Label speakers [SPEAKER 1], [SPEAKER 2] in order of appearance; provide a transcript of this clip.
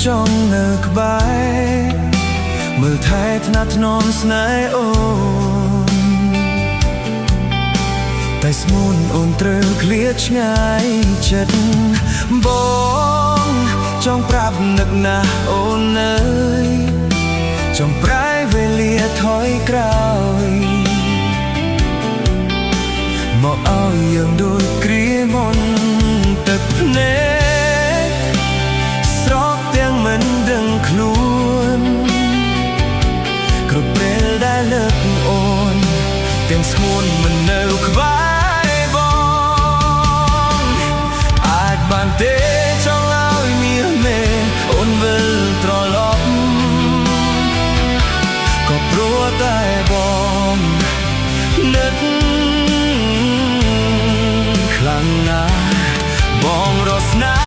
[SPEAKER 1] ចង់នៅក្បែរមើលថែថ្នាក់ថ្នមស្នេហ៍អូនតែស្មូនអូនត្រូវឃ្លាតឆ្ងាយចិត្តបងចង់ប្រាប់នឹកណាស់អូនអើយចង់ប្រែវេលាថយក្រោយមកឲ្យយើងដូចគ្រាមុនទឹកភ្នែកស្រក់ទាំងមិនដឹងខ្លួនគ្រប់ពេលដែលលើកអូនទាំងស្ងួនមិននៅក្បែរបងអាចបានទេ